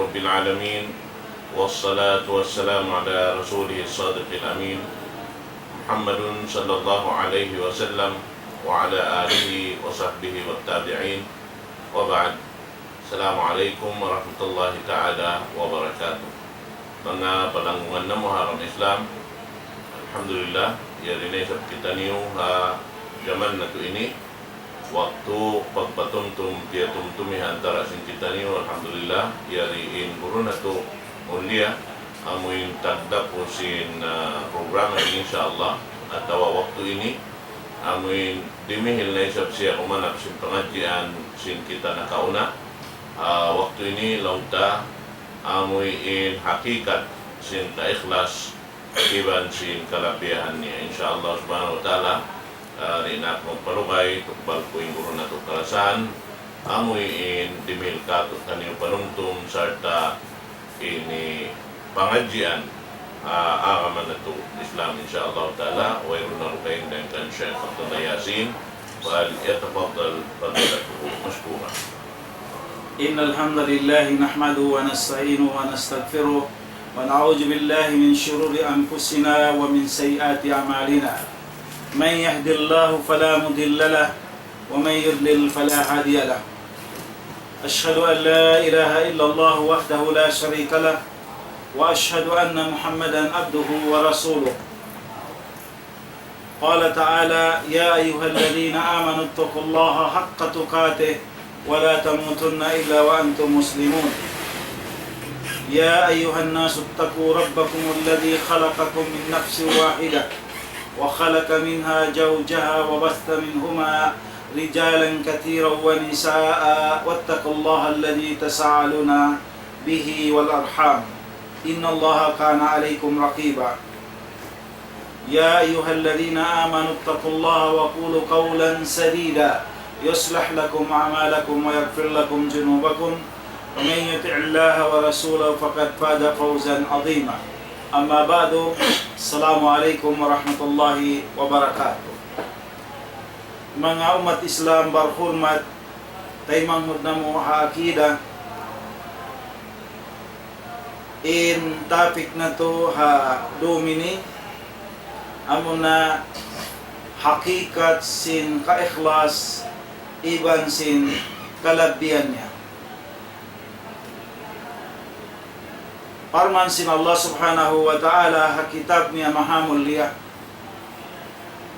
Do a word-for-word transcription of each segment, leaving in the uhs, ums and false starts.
رب العالمين، والصلاة والسلام على رسوله الصادق الأمين، محمد صلى الله عليه وسلم، وعلى آله وصحبه والتابعين، وبعد. السلام عليكم ورحمة الله تعالى وبركاته. Manga palanggungan namu' ha agama Islam, alhamdulillah, yari na isab kitaniyu ha jaman natu' ini, waktu pagpatumtum, piyatumtumi ha antara' sin kitaniyu, alhamdulillah, yari in guru natu' mulia, amuin tagdapu sin, ah, programa ini, insya Allah, atawa waktu ini, amuin dimihil na isab siya kumanap sin pangadjian sin kita nakauna. Ah, waktu ini laung ta, amuin hakikat sin kaikhlas iban sin kalabihan niya. Insya Allah subhanahu wa ta'ala, ah, di' na aku magpalugay, tukbal ku in guru natu' kalasahan, amuin dimihil kātu'niyu panumtum sarta' ini pangadjian, ah, agama natu' Islam, insya Allah ta'ala. Wayruun na dugaing dayn kan Sheikh Abdullah Yasin, فليتفضل فضيلته مشكورا. إن الحمد لله نحمده ونستعينه ونستغفره ونعوذ بالله من شرور أنفسنا ومن سيئات أعمالنا. من يهد الله فلا مضل له ومن يضلل فلا هادي له. أشهد أن لا إله إلا الله وحده لا شريك له وأشهد أن محمدا عبده ورسوله. قال تعالى: يا أيها الذين آمنوا اتقوا الله حق تقاته ولا تموتن إلا وأنتم مسلمون. يا أيها الناس اتقوا ربكم الذي خلقكم من نفس واحدة وخلق منها زوجها وبث منهما رجالا كثيرا ونساء واتقوا الله الذي تساءلون به والأرحام إن الله كان عليكم رقيبا. يا أيها الذين آمنوا اتقوا الله وقولوا قولا سديدا يصلح لكم أعمالكم ويغفر لكم ذنوبكم ومن يطع الله ورسوله فقد فاز فوزا عظيما. أما بعد، السلام عليكم ورحمة الله وبركاته. Manga ummat Islam barhurmat, taymanghud namu' ha akida, in topic natu' ha dum ini, amuna hakikat sin kaikhlas iban sin kalabihan niya. Parman sin Allah Subhanahu wa Ta'ala ha kitab niya mahamulliya.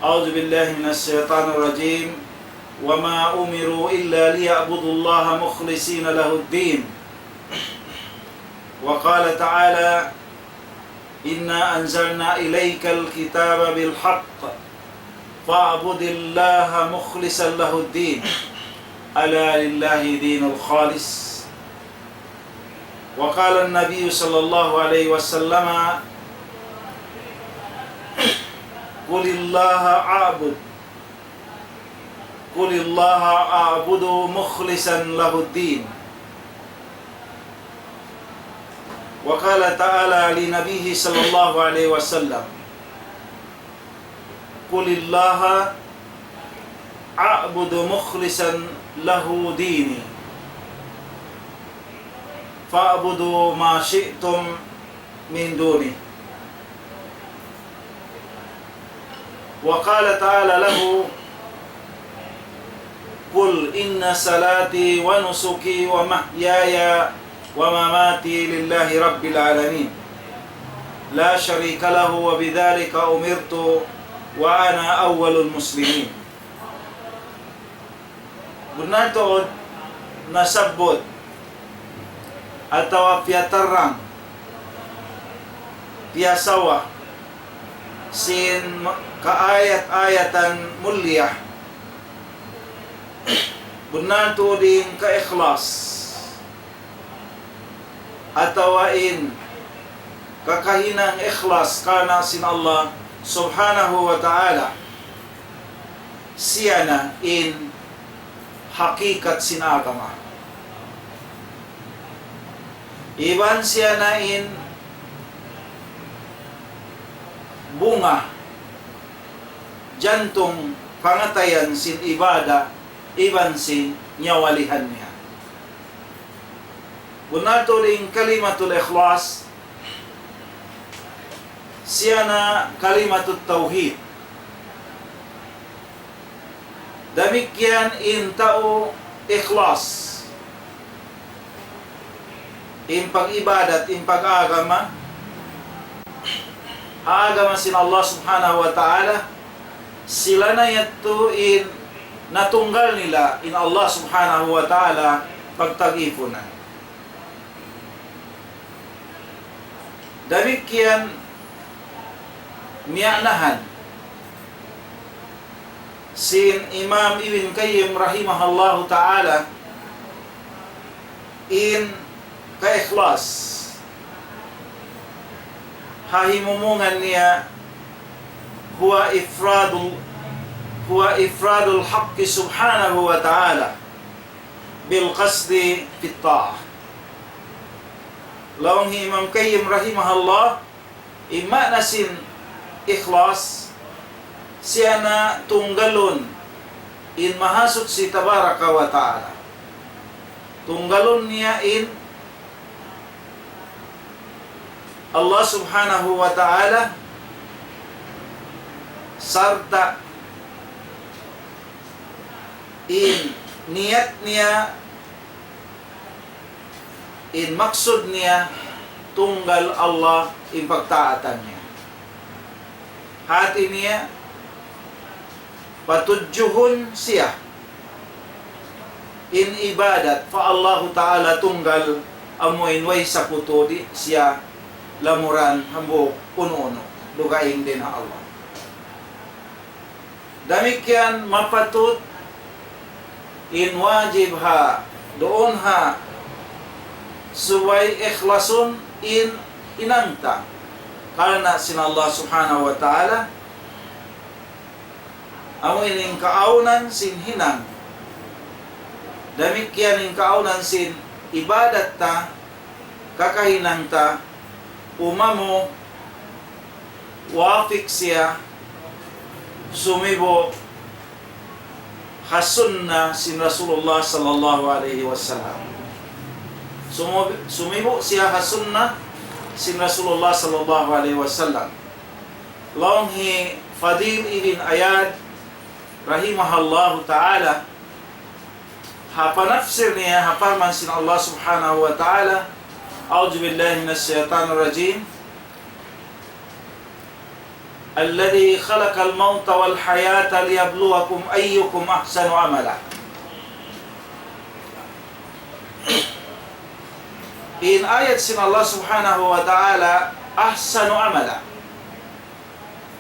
أعوذ بالله من الشيطان الرجيم. وما أمروا إلا ليعبدوا الله مخلصين له الدين. وقال تعالى: إنا أنزلنا إليك الكتاب بالحق فاعبد الله مخلصا له الدين ألا لله الدين الخالص. وقال النبي صلى الله عليه وسلم: قل الله أعبد، قل الله أعبد مخلصا له الدين. وقال تعالى لنبيه صلى الله عليه وسلم: قل الله أعبد مخلصا له ديني فاعبدوا ما شئتم من دونه. وقال تعالى له: قل إن صلاتي ونسكي ومحياي ومماتي لله رب العالمين لا شريك له وبذلك أمرت وأنا أول المسلمين. Bunnal tuud nasabbut atawa piyatarrang, piyasawa sin kaayat-ayatan mulia. Bunnal tuud in kaikhlas atawa in kakahinang ikhlas karna' sin Allah Subhanahu wa Ta'ala. Siya na in hakikat sin agama. Iban siya na in bunga, jantung, pangatayan sin ibadat iban sin nyawalihan niya. Bunnal tuud in kalimatul ikhlas, siya na kalimatut tawhid. Damikkiyan in tau ikhlas in pag-ibadat, in pag-agama, ha agama sin Allah Subhanahu wa Ta'ala, sila na yadtu in natunggal nila in Allah Subhanahu wa Ta'ala pagtag-ipunan. Damikkiyan miya'nahan sin Imam Ibn Qayyim rahimahullahu ta'ala in kaikhlas. Ha himumungan niya, هو إفراد، هو إفراد الحق سبحانه وتعالى بالقصد في الطاعة. Laung hi Imam Qayyim rahimahullah, in maana sin ikhlas, siya na tunggalun in Mahasuchi Tabaraka wa Ta'ala. Tunggalun niya in Allah Subhanahu wa Ta'ala, sarta' in niyat niya, in maksud niya, tunggal Allah in pagtaatan niya. Hati niya, patudjuhun siya in ibadat pa Allahu Ta'ala tunggal, amu in way sakutu, di' siya lamuran hambuuk unu-unu, dugaing dayn ha Allah. Damikkiyan mapatut in wajib ha, duun ha, subay ikhlasun in hinang ta karna' sin Allah Subhanahu wa Ta'ala, amu in kaawnan sin hinang. Damikkiyan in kaawnan sin ibadat ta, kakahinang ta, umamu, wafik siya, sumibu' ha sunna sin Rasulullah sallallahu alayhi wasallam. Sumu-, sumibu' siya ha sunna sin Rasulullah sallallahu alayhi wasallam. Laung hi Fadil ibn Iyad rahimahullahu ta'ala, ha panafsir niya ha parman sin Allah Subhanahu wa Ta'ala, أعوذ بالله من الشيطان الرجيم. الذي خلق الموت والحياة ليبلوكم أيكم أحسن عملا. In ayat sin Allah Subhanahu wa Ta'ala, أحسن عملا.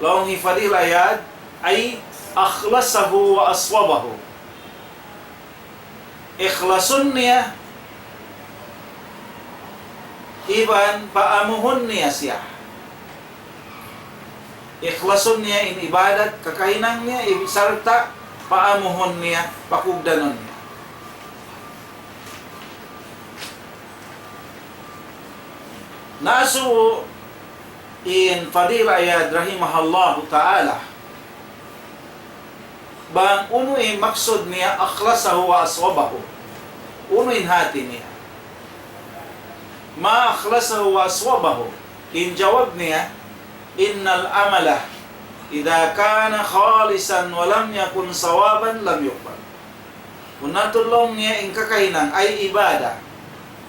Laung hi Fadil Iyad, أي أخلصه وأصوبه. Ikhlasun niya, iban paamuhun niya siya. Ikhlasun niya in ibadat, kakahinang niya, ib-, sarta' paamuhun niya, pakugdanun niya. Nasubu in Fadil Iyad rahimahullahu ta'ala, bang unu in maksud niya أخلصه وأصوبه. Unu in hati niya. ما أخلصه وأصوبه. In jawab niya, إن العمل إذا كان خالصا ولم يكن صوابا لم يقبل. Bunnal tuud laung niya in kakahinang, ay ibadat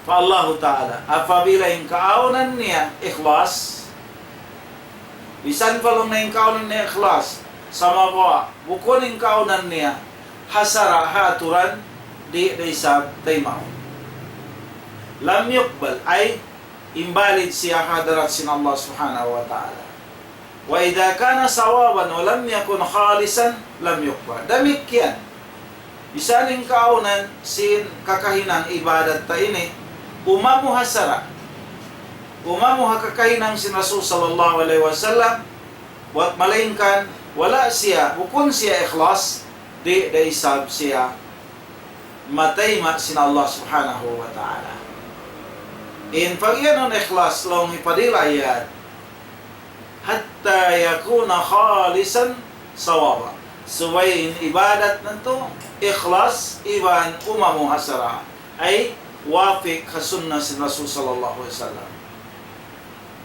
pa Allahu Ta'ala, apabila in kaawnan niya ikhlas, misan pa laung niya in kaawnan niya ikhlas, sumagawa' bukun in kaawnan niya ha sara' ha aturan, di' da isab taymaun. لم يقبل, ay invalid siya ha hadarat sin Allah Subhanahu wa Ta'ala. وإذا كان صوابا ولم يكن خالصا لم يقبل. Damikkiyan, misan in kaawnan sin kakahinang ibadat ta ini, umamu ha sara', umamu ha kakahinang sin Rasul sallallahu alayhi wasallam, buwat malaingkan wala' siya, bukun siya ikhlas, di' da isab siya matayma' sin Allah Subhanahu wa Ta'ala. In pagiyanun ikhlas laung hi Fadil Iyad, حتى يكون خالصا صوابا. Subay in ibadat natu' ikhlas iban umamu ha sara'. Ay, muwafiq ha sunna sin Rasul sallallahu alayhi wasallam.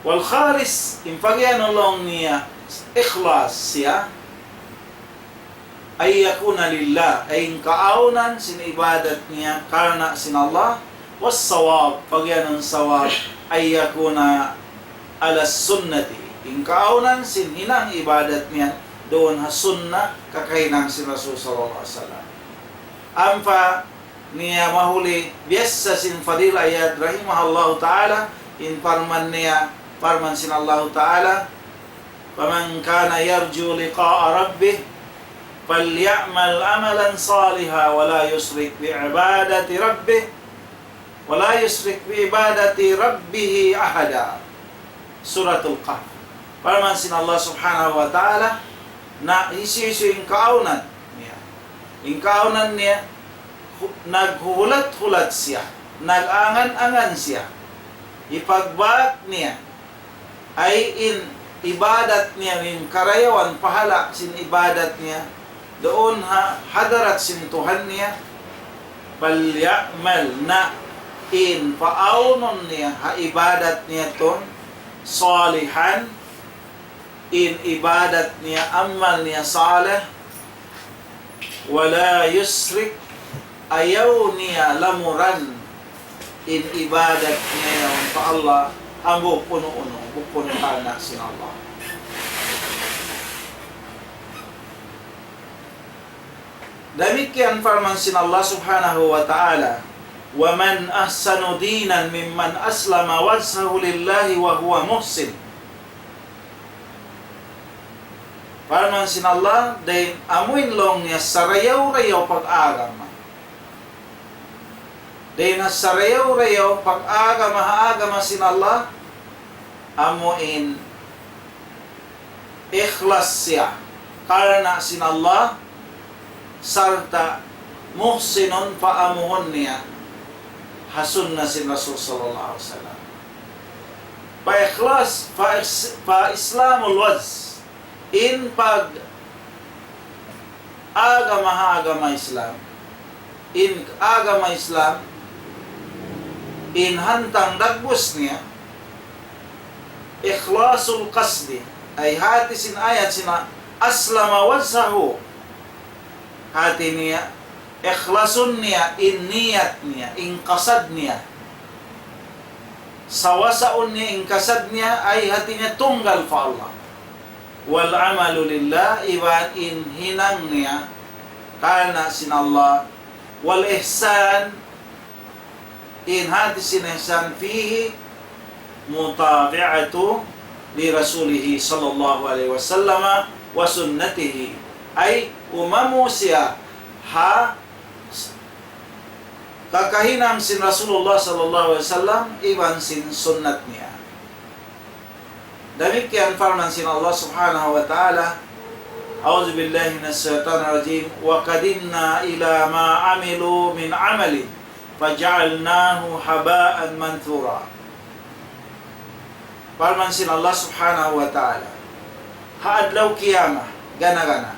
Wal khalis, in pagiyanun laung niya ikhlas siya, أن يكون لله, in kaawnan sin ibadat niya karna' sin Allah, والصواب, pagiyanun sawab, أن يكون على السنة, in kaawnan sin hinang ibadat niya duun ha sunna kakahinang sin Rasul sallallahu alayhi wasallam. Ampa niya mahuli biya' sin Fadil Iyad rahimahullahu ta'ala, in parman niya, parman sin Allahu ta'ala, فمن كان يرجو لقاء ربه فليعمل عملا صالحا ولا يشرك بعبادة ربه ولا يشرك بعبادة ربه أحدا. Suratul Kahf. Parman sin Allah subhanahu wa ta'ala, na hisiyu-siyu in kaawnan niya. In kaawnan niya, hu-, naghuhulat-hulat siya, nag-angan-angan siya. Ipagbak niya, ay in ibadat niya, in karayawan pahala sin ibadat niya, duun ha hadarat sin Tuhan niya, فليعمل, na in paawnun niya ha ibadat niya tun, صالحا, in ibadat niya, amal niya salih, ولا يشرك, ayaw niya lamuran in ibadat niya yaun pa Allah, hambuuk unu-unu, bukun karna' sin Allah. Damikkiyan parman sin Allah subhanahu wa ta'ala, ومن أحسن دينا ممن أسلم وجهه لله وهو محسن. Parman sin Allah, dayn amuin laung niya sarayaw-rayaw pag-agama. Dayn ha sarayaw-rayaw pag-agama ha agama sin Allah, amuin ikhlas siya karna' sin Allah, sarta' muhsinun, paamuhun niya ha sunna sin Rasul sallallahu alayhi wasallam. Fa ikhlas, fa is-, fa islamul wajh, in pag-agama ha agama Islam, in agama Islam, in hantang dagbus niya, ikhlasul qasdi, ay hati sin ayat sin أسلم وجهه, hati niya, ikhlasun niya in niyat niya, in kasad niya. Sawasaun niya in kasad niya, ay hati niya tunggal pa Allah. والعمل لله, iban in hinang niya karna' sin Allah. والإحسان, in hati sin ihsan, فيه متابعة لرسوله صلى الله عليه وسلم وسنته. Ay, umamu siya ha kakahinang sin Rasulullah sallallahu alayhi wasallam iban sin sunnat niya. Damikkiyan parman sin Allah subhanahu wa ta'ala, أعوذ بالله من الشيطان الرجيم. وقدمنا إلى ما عملوا من عمل فجعلناه هباء منثورا. Parman sin Allah subhanahu wa ta'ala, ha adlaw qiyamah, gana-gana,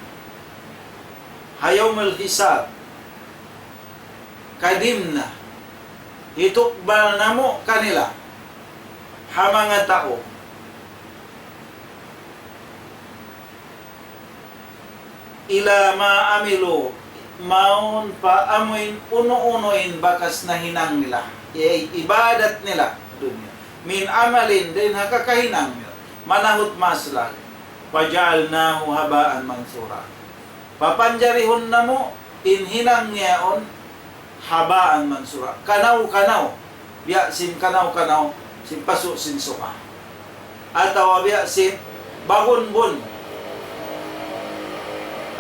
ha yawmul hisab, قدمنا, hitukbal namu' kanila, ha manga tau, إلى ما عملوا, mawn pa amuin unu-unu in bakas nahinang nila, i-, ibadat nila dunya. من عمل, dayn ha kakahinang nila. Manahut maas lagi'. فجعلناه هباء منثورا. Papanjarihun namu' in hinang niya yaun هباء منثورا. Kanaw-kanaw. Biya' sin kanaw-kanaw, sin pasu' sin suka. Atawa biya' sin bagunbun.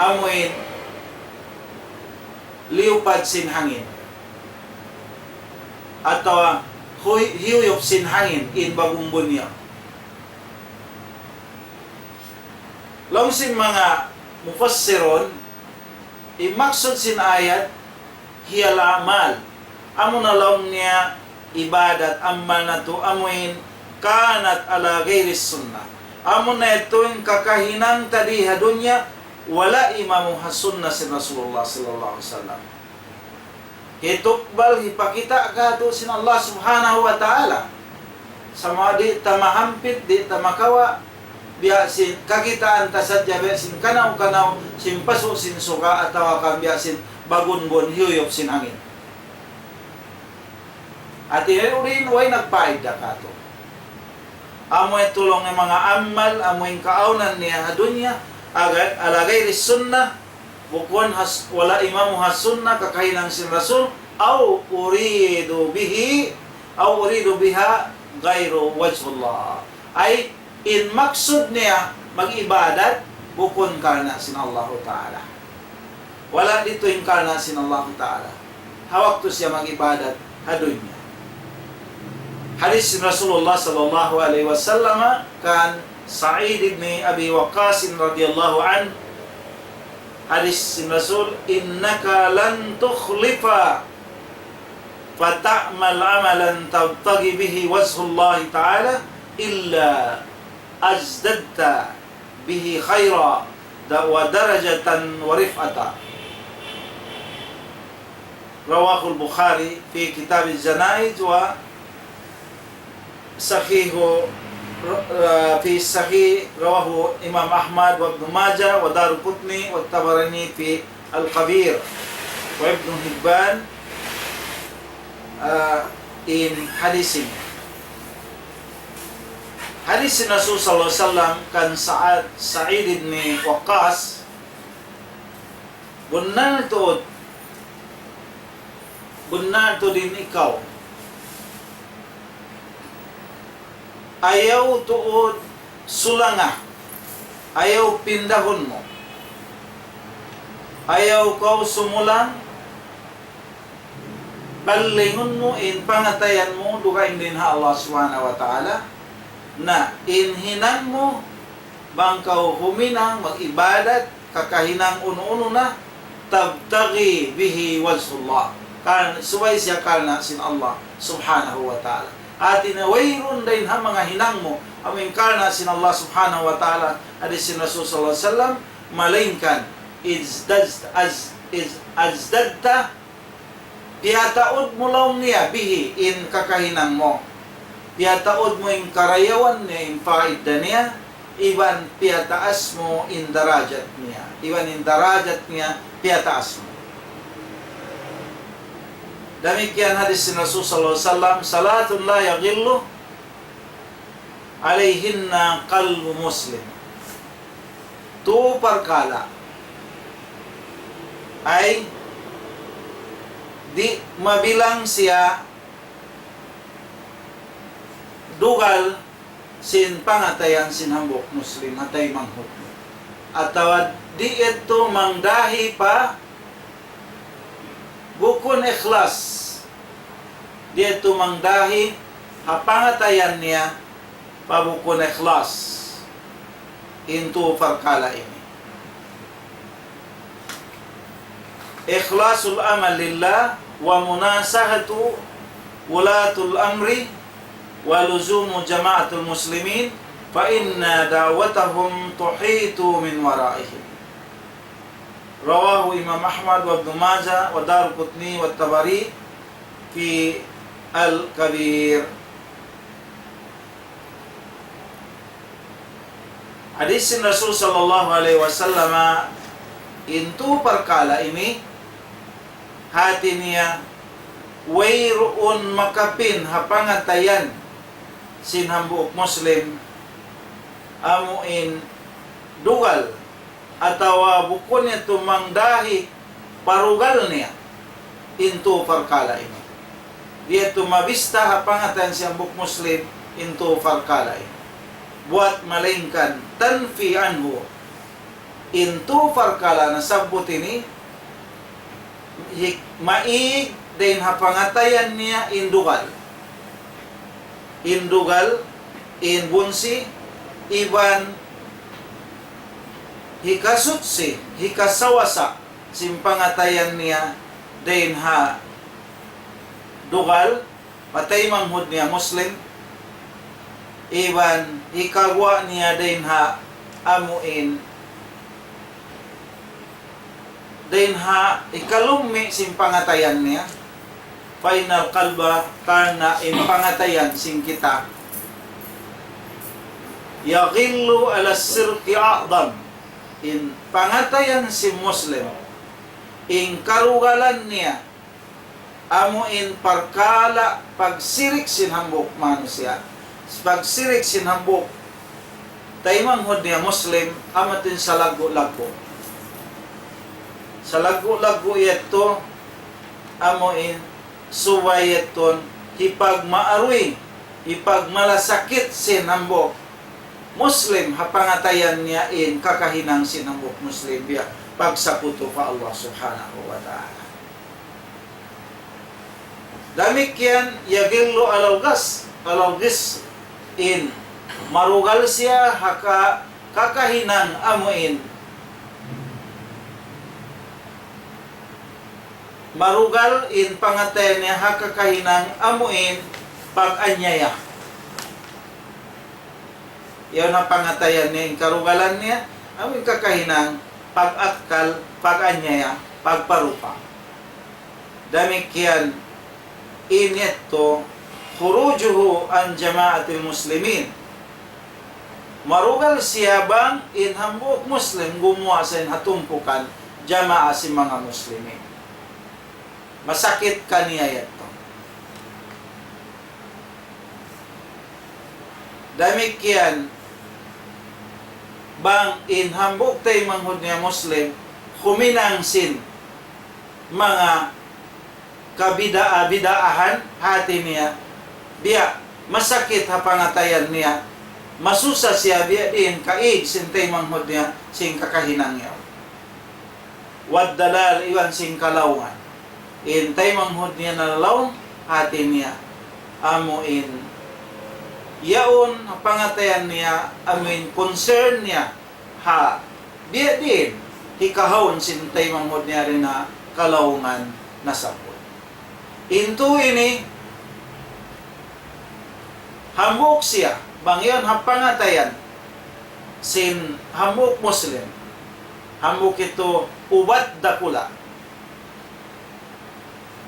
Amuin liyupad sin hangin. Atawa huy-, hiyuyup sin hangin in bagunbun niya. Laung sin manga mufassirun, in maksud sin ayat, هي الأعمال. Amuna laung niya ibadat, amal natu' amuin كانت على غير السنة. Amuna yadtu in kakahinang ta di ha dunya, wala' imamu ha sunna sin Rasulullah sallallahu alayhi wasallam. Hitukbal, hipakita' kātu' sin Allah Subhanahu wa Ta'ala. Sumagawa' di' ta mahampit, di' ta makawa', biya' sin kakitaan ta sadja, biya' sin kanaw-kanaw, sin pasu' sin suga, atawa kan biya' sin bagungun hiyuyup sin angin. Hāti niya duun, way nagpaida kātu'. Amu in tulung niya manga amal, amu in kaawnan niya ha dunya, agad, ala ghayri sunnah, bukun has-, wala' imamu ha sunnah, kakahinang sin Rasul, أو أريد به، أو أريد بها غير وجه الله. Ay, in maksud niya mag-ibadat, bukun karna' sin Allahu Ta'ala. Wala' didtu in karna' sin Allahu Ta'ala. Ha waktu siya mag-ibadat ha dunya. Hadith sin Rasulullah sallallahu alayhi wasallam kan Sa'id ibn Abi Waqqas radiyallahu anhu. Hadith sin Rasul, إنك لن تخلف فتعمل عملا تبتغي به وجه الله تعالى إلا ازددت به خيرا د-، ودرجة ورفعة. رواه البخاري في كتاب الجنائز، وصحيح، في الصحيح رواه الإمام أحمد وابن ماجه والدارقطني والطبراني في الكبير وابن حبان. Ah, in hadith ini. Hadith sin Rasul sallallahu alayhi wasallam kan Sa'ad, Sa'id ibn Waqqas, bunnal tuud, bunnal tuud in ikaw. Ayaw tuud sulanga. Ayaw pindahun mu. Ayaw kaw sumulang, balingun mu in pangatayan mu dugaing dayn ha Allah Subhanahu wa Ta'ala. Na in hinang mu, bang kaw huminang mag-ibadat, kakahinang unu-unu na, تبتغي به وجه الله. Kan-, subay siya karna' sin Allah Subhanahu wa Ta'ala. Hāti niya wayruun dayn ha manga hinang mu, amu in karna' sin Allah Subhanahu wa Ta'ala, hadith sin Rasul sallallahu alayhi wasallam, malaingkan, ازددت، az-, iz-, ازددت, piyataud mu laung niya, به, in kakahinang mu. Piyataud mu in karayawan niya, in paidda niya, iban piyataas mu in darajat niya. Iban in darajat niya, piyataas mu. Damikkiyan hadith sin Rasul sallallahu alayhi wasallam, ثلاث لا يغل عليهن قلب مسلم. Tu parkala'. Ay, di' mabilang siya dugal sin pangatayan sin hambuuk Muslim ha taymanghud niya. Atawa di' yadtu mangdahi pa bukun ikhlas. Di' yadtu mangdahi ha pangatayan niya pa bukun ikhlas. In tu parkala' ini. إخلاص العمل لله ومناصحة ولاة الأمر ولزوم جماعة المسلمين فإن دعوتهم تحيط من ورائهم. رواه الإمام أحمد وابن ماجه والدارقطني والطبري في الكبير. Hadith sin Rasul sallallahu alayhi wasallam, in tu parkala' ini, hāti niya, wayruun makapin ha pangatayan sin hambuuk Muslim, amu in dugal atawa bukun yadtu mangdahi pa dugal niya in tu parkala' ini. Di' yadtu mabista ha pangatayan sin hambuuk Muslim in tu parkala' ini. Buwat malaingkan تنفي عنه. In tu parkala' nasabbut ini, hik-, maig dayn ha pangatayan niya in dugal. In dugal, in bunsi, iban hikasuchi, hikasawasa sin pangatayan niya dayn ha dugal, pa taymanghud niya Muslim, iban hikaguwa' niya dayn ha amu in, dayn ha hikalummi' sin pangatayan niya, فإن القلب, karna' in pangatayan sin kita, يغل على الشرك أعظم. In pangatayan sin Muslim, in karugalan niya, amu in parkala' pagsirik sin hambuuk manusiya'. Pagsirik sin hambuuk taymanghud niya Muslim, amu in salaggu'-laggu'. Salaggu'-laggu' yadtu, amu in subay yadtu hipagmaaruy, hipagmalasakit sin hambuuk Muslim ha pangatayan niya in kakahinang sin hambuuk Muslim biya' pagsakutu pa Allah Subhanahu wa Ta'ala. Damikkiyan, يغل على الغص, على الغص, in marugal siya ha ka-, kakahinang amu in. Marugal in pangatayan niya ha kakahinang amu in pag-anyaya. Yaun na pangatayan niya, in karugalan niya, amu in kakahinang pag-akkal, pag-anyaya, pagparupa. Damikkiyan in yadtu, خروجه عن جماعة المسلمين. Marugal siya bang in hambuuk Muslim gumuwa' sa in ha tumpukan jamaa sin manga Muslimin. Masakit kaniya yadtu. Damikkiyan, bang in hambuuk taymanghud niya Muslim, huminang sin manga kabidaa-bidaahan hati niya, biya' masakit ha pangatayan niya, masusa siya biya' diin kaig sin taymanghud niya sin kakahinang niya. والضلال, iban sin kalaungan. In taymanghud niya nalalaung hati niya. Amu in yaun pangatayan niya, amu in concern niya ha biya' diin hikahaun sin taymanghud niya dayn ha kalaungan nasabbut. In tū ini, hambuuk siya, bang yaun ha pangatayan sin hambuuk Muslim, hambuuk yadtu ubat dakula'.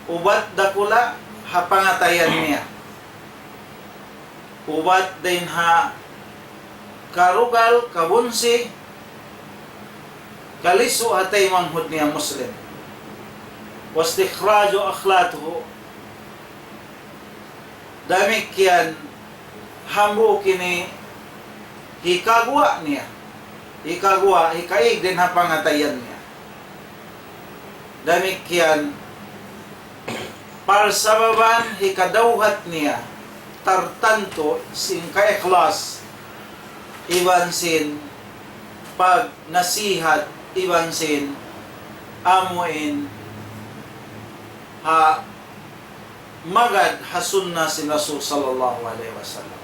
Ubat dakula' ha pangatayan niya. Ubat dayn ha karugal, kabunsi, kalisu' ha taymanghud niya Muslim. واستخراج أخلاطه. Damikkiyan hambuuk ini hikaguwa' niya. Hikaguwa', hikaig dayn ha pangatayan niya. Damikkiyan parsababan hikadawhat niya tartantu sin kaikhlas iban sin pagnasihat iban sin amu in ha magad ha sunna sin Rasul sallallahu alayhi wasallam.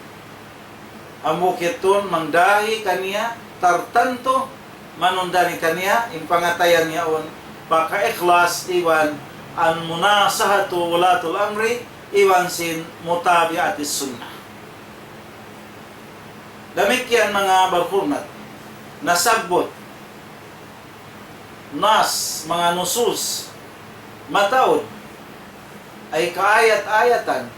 Hambuuk yadtu mangdahi kaniya tartantu, manundani kaniya in pangatayan niya yaun pagkaikhlas iban المناصحة ولاة الأمر iban sin متابعة السنة. Damikkiyan manga barhurmat, nasabbut nas, manga nusus, mataud, ay kaayat-ayatan,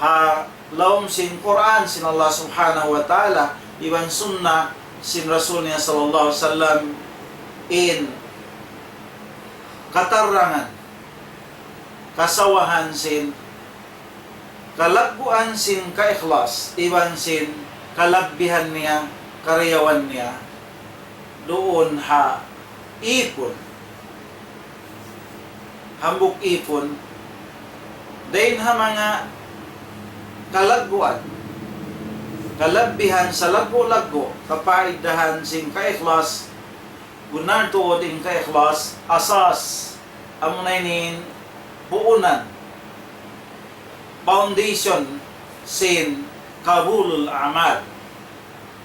ha lawm sin Qur'an sin Allah Subhanahu wa Ta'ala, iban sunna sin Rasul niya sallallahu alayhi wasallam, in katarangan, kasawahan sin kalagguan sin kaikhlas, iban sin kalabbihan niya, karayawan niya, duun ha ipun. Hambuuk ipun, dayn ha manga kalagguan, kalabbihan salaggu'-laggu', kapaidahan sin kaikhlas, bunnal tuud in kaikhlas, asas, amuna ini in puunan, foundation sin قبول الأعمال.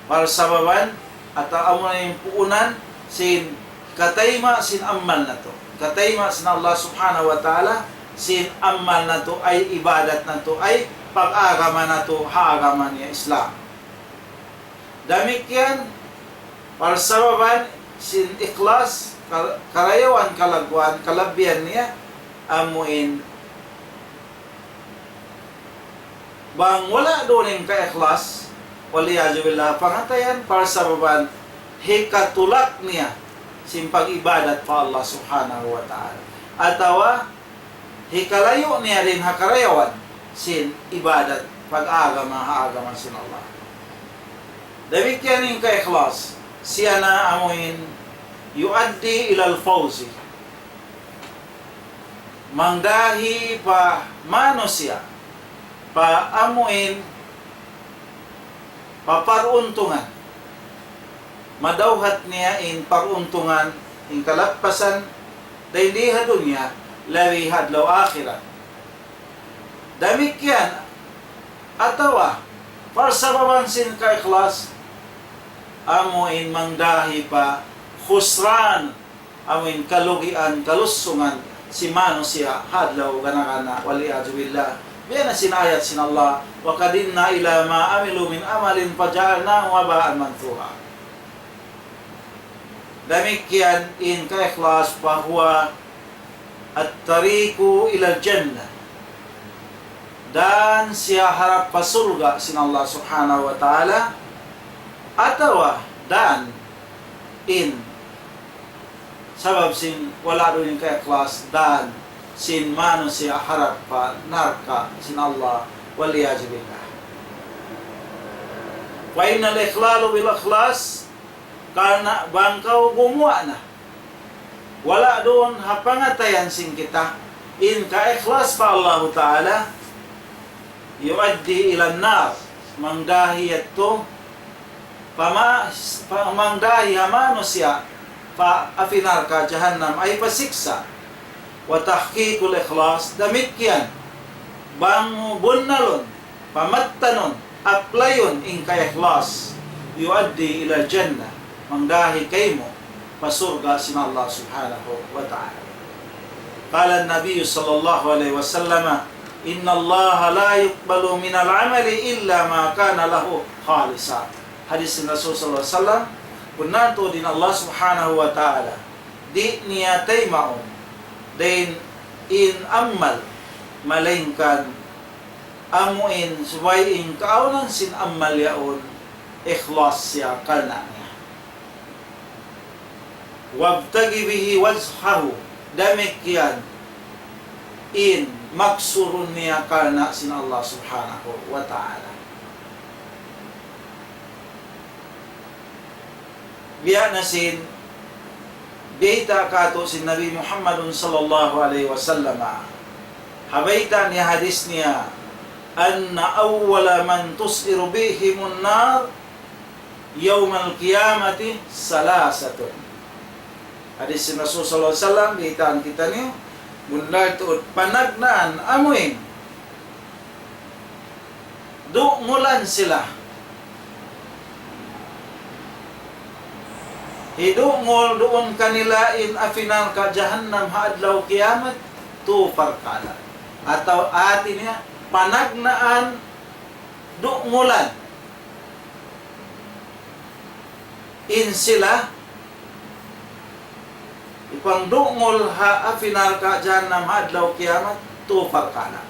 Parsababan, atawa amuna in puunan sin katayma' sin amal natu'. Katayma' sin Allah Subhanahu wa Ta'ala sin amal natu', ay ibadat natu', ay pag-agama natu', ha agama niya Islam. Damikkiyan, parsababan sin ikhlas, ka-, karayawan, kalagguan, kalabbihan niya, amu in Bang wala' duun in kaikhlas, wal iyadhu billah, pangatayan, parsababan hikatulak niya sin pag-ibadat pa Allah Subhanahu wa Ta'ala. Atawa hikalayu' niya dayn ha karayawan sin ibadat, pag-agama ha agama sin Allah. Damikkiyan in kaikhlas, siya na amuin يؤدي إلى الفوز. Mangdahi pa manusiya', pa amuin, pa paruntungan. Madawhat niya in paruntungan, in kalappasan, dayn di ha dunya, labi ha adlaw akhirat. Damikkiyan, atawa, parsababan sin kaikhlas, amuin mangdahi pa khusran, amuin kalugian, kalusungan, sin manusiya' ha adlaw gana-gana, wal iyadhu billah. Biya' na sin ayat sin Allah, وقدمنا إلى ما عملوا من عمل فجعلناه هباء منثورا. Damikkiyan in kaikhlas, فهو الطريق إلى الجنة. Dan siya harap pa surga' sin Allah Subhanahu wa Ta'ala, atawa dan in sabab sin wala' duun in kaikhlas, dan sin manusiya' harap pa narka' sin Allah, wal iyadhu billah. وإن الإخلال بالإخلاص, karna' bang kaw gumuwa' na, wala' duun ha pangatayan sin kita, in kaikhlas pa Allahu Ta'ala, يؤدي إلى النار, mangdahi yadtu pa ma-, pa-, mangdahi ha manusiya' pa api narka' jahannam, ay pa siksa'. وتحقيق الإخلاص, damikkiyan, bang mu bunnalun, pamattanun, applyun in kaikhlas, يؤدي إلى الجنة, mangdahi kaymu pa surga' sin Allah Subhanahu wa Ta'ala. قال النبي صلى الله عليه وسلم: إن الله لا يقبل من العمل إلا ما كان له خالصا. Hadis sin Rasul sallallahu alayhi wasallam, bunnal tuud in Allah Subhanahu wa Ta'ala, di' niya taymaun dayn in amal, malaingkan amuin subay in kaawnan sin amal yaun ikhlas siya karna' niya. وابتغ به وجهه, damikkiyan in maksurun niya karna' sin Allah Subhanahu wa Ta'ala. Biya' na sin bayta' kātu' sin Nabi Muhammadun sallallahu alayhi wasallam. Ha bayta' niya, hadis niya, أن أول من تسعر بهم النار يوم القيامة ثلاثة. Hadis sin Rasul sallallahu alayhi wasallam, baytaan kitaniyu, bunnal tuud panagnaan amuin du'ngulan sila. Hidu'ngul duun kanila in api narka' jahannam ha adlaw kiyamat, tū parkala'. Atawa hāti niya, panagnaan du'ngulan in sila, hipangdu'ngul ha api narka' jahannam ha adlaw kiyamat, tū parkala'.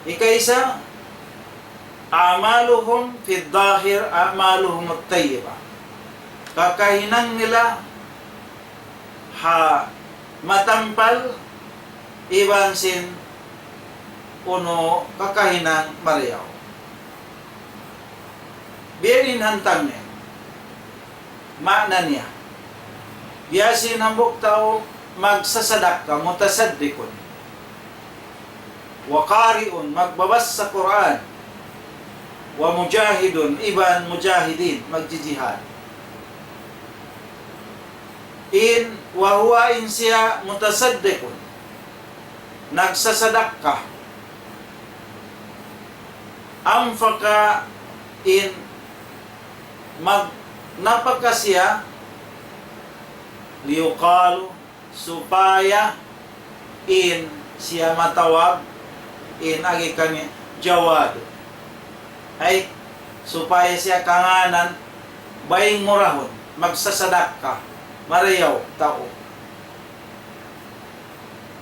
Hikaisa, أعمالهم في الظاهر أعمالهم الطيبة. Kakahinang nila ha matampal iban sin unu kakahinang marayaw. Biya' ini in hantang niya. Maana niya, biya' sin hambuuk tau magsasadakka, mutasaddiqun. وقارئ, magbabassa Qur'an. ومجاهد, iban mujahidin, magjijihad. In, وهو, in siya, mutasaddiqun, nagsasadakka. أنفق, in, mag-, napaka siya, ليقال, supaya in siya matawag in agi kaniya Jawad. Ay, supaya siya kangānan baying murahun, magsasadakka, marayaw tau.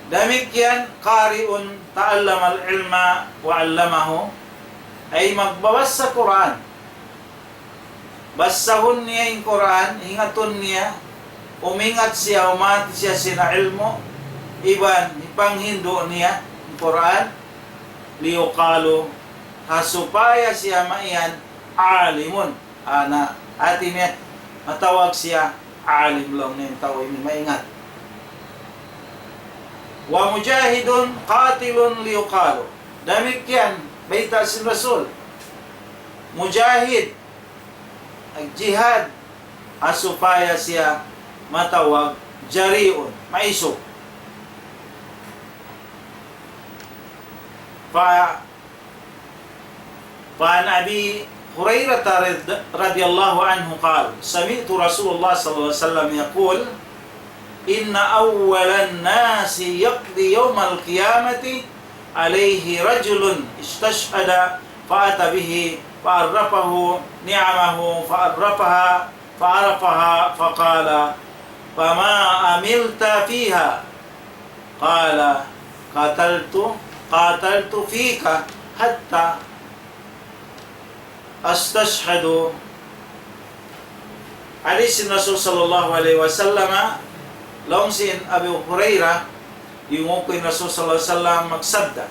Damikkiyan, قارئ تعلم العلم وعلمه, ay magbabasa Qur'an. Basahun niya in Qur'an, ingatun niya, umingat siya, umati siya sin ilmu', iban hipanghindu' niya in Qur'an, ليقال, ha supaya siya maiyan alimun. Ana, hati niya, matawag siya alim laung niya in tau ini maingat. ومجاهد قاتل ليقال. Damikkiyan, bayta' sin Rasul. Mujahid, nagjihad, ha supaya siya matawag jariun, maisug. Fa فعن أبي هريرة رض-، رضي الله عنه قال: سمعت رسول الله صلى الله عليه وسلم يقول: إن أول الناس يقضي يوم القيامة عليه رجل استشهد فأتى به فعرفه نعمه فعرفها، فعرفها فقال: فما عملت فيها؟ قال: قاتلت، قاتلت فيك حتى أستشهد. Hadith sin Rasul sallallahu alayhi wasallam, laung sin Abu Hurairah, yunguku in Rasul sallallahu alayhi wasallam magsabda,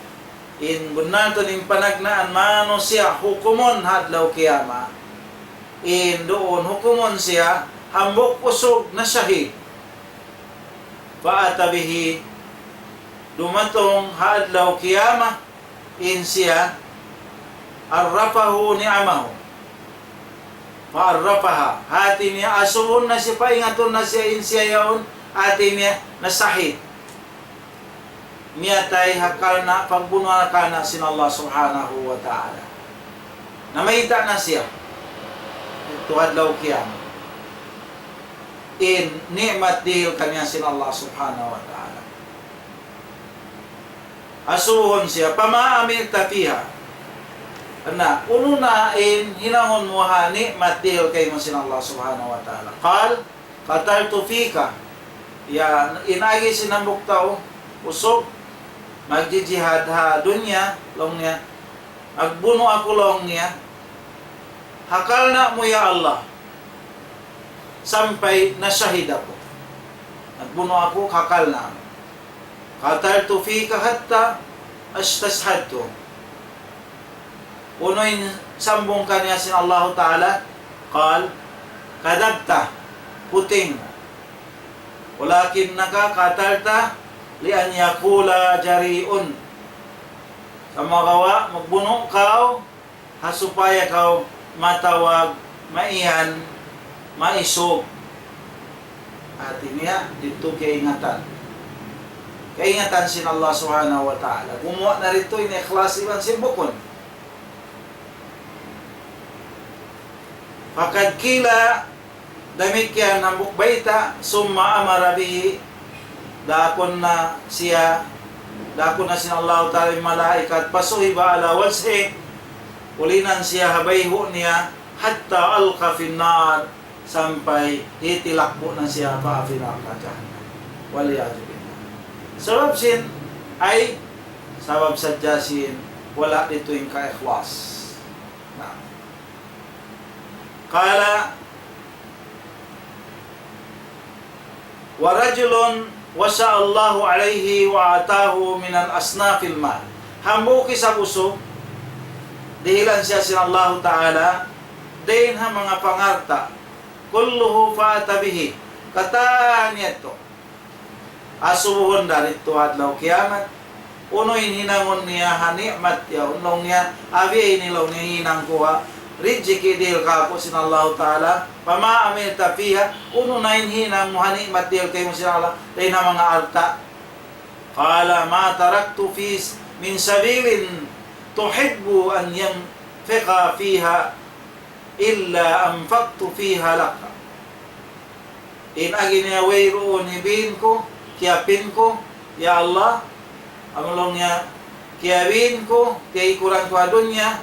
in bunnal tuud in panagnaan manusiya' hukumun ha adlaw kiyamat, in duun hukumun siya hambuuk usug na shahid. فأتى به, dumatung ha adlaw kiyamat in siya, عرفه نعمه فعرفها. Hati niya, asubuhun na siya, paingatun na siya in siya yaun, hati niya, na shahid. Miyatay ha karna' pagbunu' ha karna' sin Allah Subhanahu wa Ta'ala. Namayta' na siya. Yadtu ha adlaw kiyamat. In ni'mat dihil kaniya sin Allah Subhanahu wa Ta'ala. Asubuhun siya, فما عملت فيها. Na, unu na in hinangun mu ha ni'mat dihil kaymu sin Allah Subhanahu wa Ta'ala. قال: قاتلت فيك. Ya, in agi sin hambuuk tau, usug, magjijihad ha dunya, laung niya, nagbunu' aku laung niya, ha karna' mu ya Allah, sampay na shahid aku. Nagbunu' aku ha karna' mu. قاتلت فيك حتى استشهدت. Unu in sambung kaniya sin Allahu Ta'ala, قال: كذبت, puting. ولكنك قاتلت لأن يقول جريء. Sumagawa', magbunu' kaw, ha supaya kaw matawag maiyan, maisug. Hati niya, didtu kaingatan. Kaingatan sin Allah Subhanahu wa Ta'ala. Gumuwa' na didtu in ikhlas iban sin bukun. فقد قيل, damikkiyan hambuuk bayta', ثم أمر به, daakun na siya, daakun na sin Allahu Ta'ala in malaikat, فسحب على وجهه, ulinan siya ha bayhu' niya, حتى ألقي في النار, sampay hitilakbu' na siya pa api narka' jahannam. والعياذ بالله. Sabab sin, ay, sabab sadja sin, wala' didtu in kaikhlas. Na. قال: ورجل وسع الله عليه وأعطاه من أصناف المال. Hambuuk isab usug, dihilan siya sin Allahu Ta'ala, dayn ha manga pangalta', كله فأتى به, katan yadtu. Asubuhun da didtu adlaw kiyamat. Unu in hinangun niya ha ni'mat yaun, laung niya, abi ini laung niya hinang ku ha rijiki' dihil kāku' sin Allahu Ta'ala. فما عملت فيها, unu na in hinang mu ha ni'mat dihil kaymu sin Allah, dayn ha manga alta'. قال: ما تركت في س-، من سبيل تحب أن ينفق فيها إلا أنفقت فيها لك. In agi niya wayruun hibin ku, kiyapin ku, ya Allah, amu laung niya, kiyabin ku, kiyaiku-iku ku ha dunya,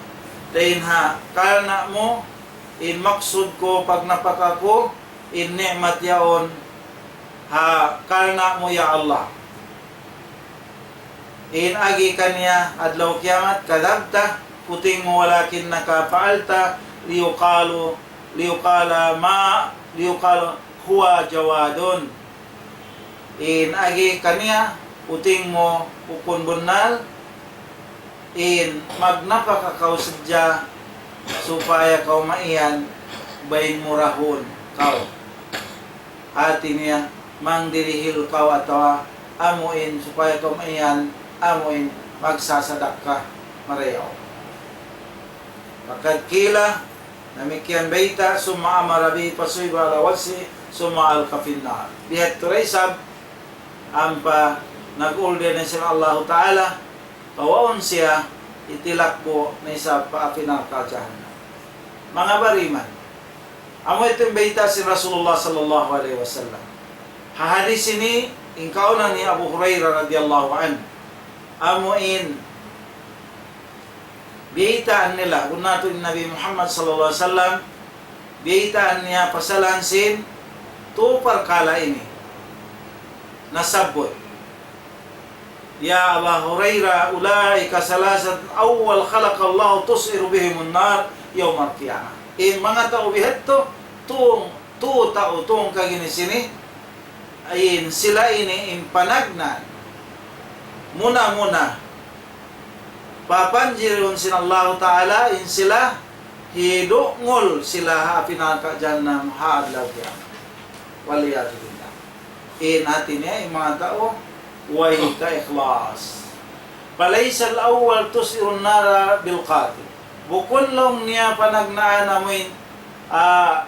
dayn ha karna' mu, in maksud ku, pagnapaka ku, in ni'mat yaun, ha karna' mu, ya Allah. In agi kaniya adlaw kiyamat, كذبت, puting mu, ولكنك فعلت ليقال، ليقال ما، ليقال هو جواد. In agi kaniya, puting mu, bukun bunnal, in magnapaka kaw sadja supaya kaw maiyan, bain murahun kaw. Hati niya, mangdirihil kaw atawa amuin supaya kaw maiyan, amuin magsasadakka marayaw. فقد قيل, damikkiyan bayta', ثم أمر به فصعد على وجهه ثم ألقي في النار. Biya' ha yadtu da isab, ampa nag-order na sin Allahu Ta'ala, kawaun siya, itilakbu' na isab pa api narka' jahannam. Manga bariman, amu yadtu in bayta' sin Rasulullah sallallahu alayhi wasallam. Ha hadith ini, in kaawnan hi Abu Hurairah radiyallahu anhu. Amu in biyaytaan nila, bukun natu' in Nabi Muhammad sallallahu alayhi wasallam, biyaytaan niya pasalan sin tū parkala' ini. Nasabbut. يا أبا هريرة، أولئك ثلاثة أول خلق الله تسعر بهم النار يوم القيامة. In manga tau bihadtu, tū, tū tau, tū kaginisan ini, in sila ini in panagnaan. Muna-muna, papanjirun sin Allahu Ta'ala, in sila, hidungul sila ha api narka' jahannam ha adlaw kiyamat. والعياذ بالله. In hati niya, in manga tau, way kaikhlas. فليس الأول تسعر النار بالقاتل. Bukun laung niya panagnaan amuin, ah,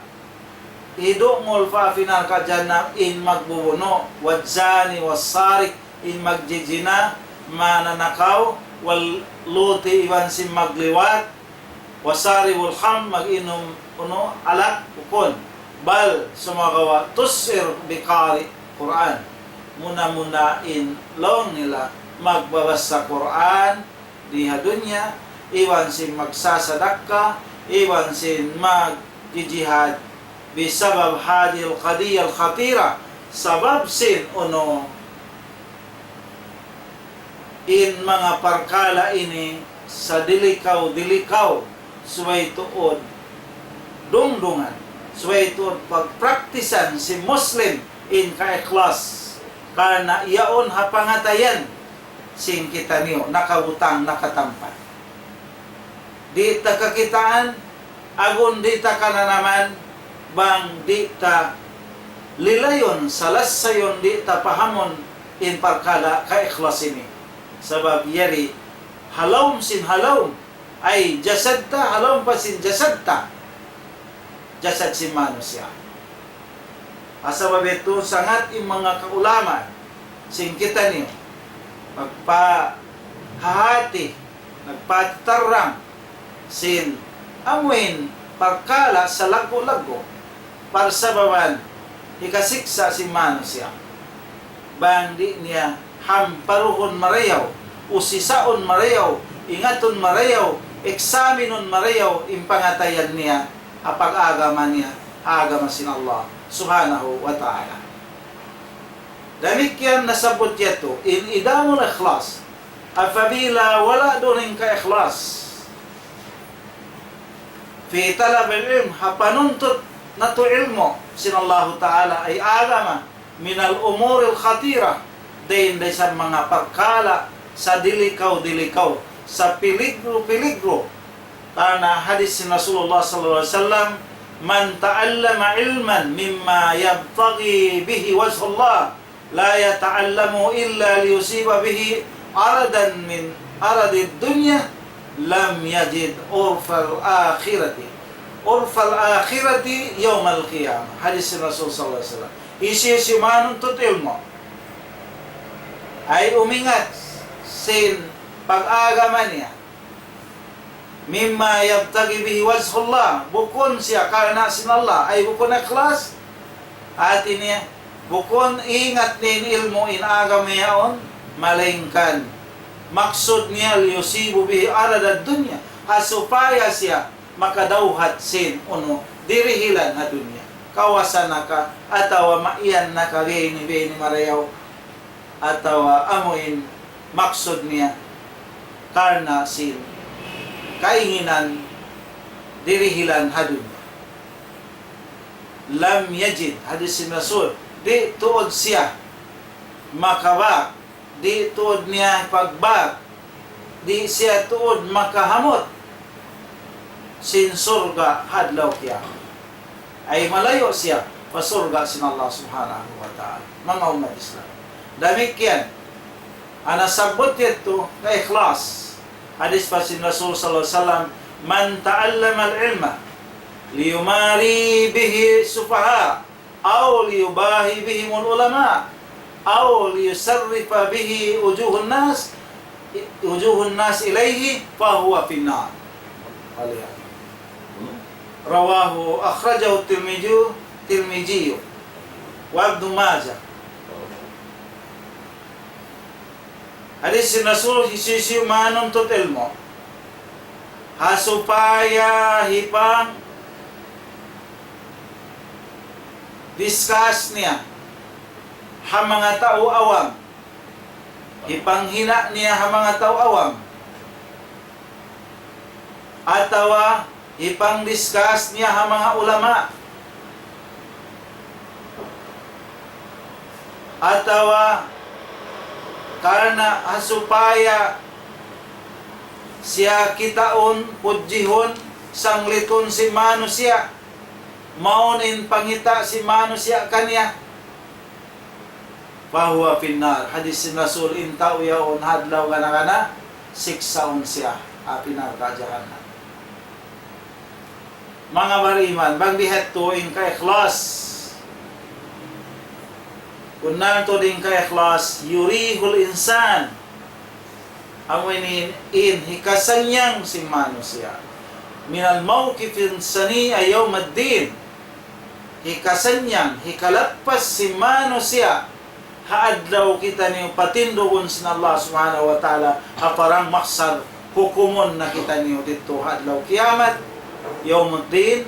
hidungul pa api narka' jahannam in magbubunu', والزاني والسارق, in magjijina, mananakaw, واللواط, iban sin magliwat, وشارب الخمر, mag-inum unu, alak, bukun. بل, sumagawa', تسعر بقارئ القرآن. Muna-muna in laung nila magbabasa Qur'an di ha dunya, iban sin magsasadakka, iban sin magjijihad, بسبب هذه القضية الخطيرة, sabab sin unu, in manga parkala' ini sadilikaw-dilikaw, subay tuud dungdungan, subay tuud pagpraktisan sin Muslim in kaikhlas, karna' yaun ha pangatayan sin kitaniyu, nakabutang, nakatampat. Di' ta kakitaan, agun di' ta kananaman, bang di' ta lilayun, salassayun, di' ta pahamun in parkala' kaikhlas ini. Sabab yari, ha lawm sin ha lawm, ay jasad ta, ha lawm pa sin jasad ta, jasad sin manusiya'. Ha sabab yadtu sangat in manga kaulamaan sin kitaniyu nagpahahati, nagpatarrang sin amuin parkala' salaggu'-laggu' parsababan hikasiksa' sin manusiya'. Bang di' niya hamparuhun marayaw, usisaun marayaw, ingatun marayaw, eksaminun marayaw in pangatayan niya, ha pag-agama niya, ha agama sin Allah Subhanahu wa Ta'ala. Damikkiyan nasabbut yadtu, in عدم الإخلاص, apabila wala' duun in kaikhlas, في طلب العلم, ha panuntut natu' ilmu' sin Allahu Ta'ala, ay agama, من الأمور الخطيرة, dayn da isab manga parkala' sadilikaw-dilikaw, sapiligru-piligru. Karna' hadith sin Rasulullah sallallahu alayhi wasallam, من تعلم علما مما يبتغي به وجه الله لا يتعلمه إلا ليصيب به عرضا من عرض الدنيا لم يجد عرف الآخرة، عرف الآخرة يوم القيامة. Hadith sin Rasul sallallahu alayhi wasallam. Hisiyu-siyu manuntut ilmu', ay umingat sin pag-agama niya, مما يبتغي به وجه الله, bukun siya karna' sin Allah, ay bukun ikhlas, hati niya, bukun ingat niya in ilmu' in agama yaun, malaingkan maksud niya, ليصيب به عرض الدنيا, ha supaya siya makadawhat sin unu, dirihilan ha dunya. Kawasa na ka, atawa maiyan na ka, biya' ini, biya' ini marayaw, atawa amuin maksud niya karna' sin kainginan dirihilan ha dunya. Lam yajid, hadis sin Rasul, di' tuud siya makabak, di' tuud niya pagbak, di' siya tuud makahamut sin surga' ha adlaw kiyamat. Ay malayu' siya pa surga' sin Allah Subhanahu wa Ta'ala. Manga ummat Islam. Damikkiyan, ha nasabbut yadtu kaikhlas. Hadis pa sin Rasul sallallahu alayhi wasallam, من تعلم العلم ليماري به السفهاء أو ليباهي بهم العلماء أو ليصرف به وجوه الناس وجوه الناس إليه فهو في النار. رواه، أخرجه الترمذي، الترمذي وابن ماجه. Hadis sin Rasul, hisiyu-siyu manuntut ilmu' ha supaya hipang-discuss niya ha manga tau awam, hipanghina' niya ha manga tau awam, atawa hipang-discuss niya ha manga ulama, atawa karna' ha supaya siya kitaun, pudjihun, sanglitun sin manusiya', mawn in pangita' sin manusiya' kaniya. فهو في النار. Hadis sin Rasul, in tau yaun ha adlaw gana-gana, siksaun siya ha api narka' jahannam. Manga bariman, bang biya' hādtu in kaikhlas. Kunnal tuud in kaikhlas, يريه الإنسان. Amu ini in hikasannyang sin manusiya'. من الموقف السنيء يوم الدين. Hikasannyang, hikalappas sin manusiya' ha adlaw kitaniyu patindugun sin Allah Subhanahu wa Ta'ala ha parang mahsar, hukumun na kitaniyu didtu ha adlaw kiyamat, يوم الدين،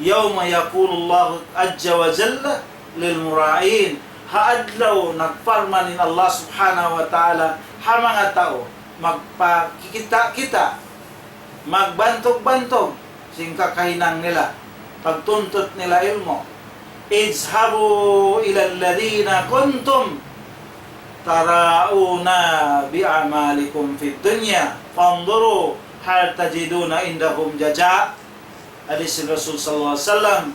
يوم يقول الله عز وجل للمرائين. Ha adlaw nagparman in Allah Subhanahu wa Ta'ala ha manga tau, magpakikita'-kita', magbantug-bantug sin kakahinang nila, pagtuntut nila ilmu'. اذهبوا إلى الذين كنتم تراءون بأعمالكم في الدنيا فانظروا هل تجدون عندهم جزاء. Hadis sin Rasul sallallahu alayhi wasallam,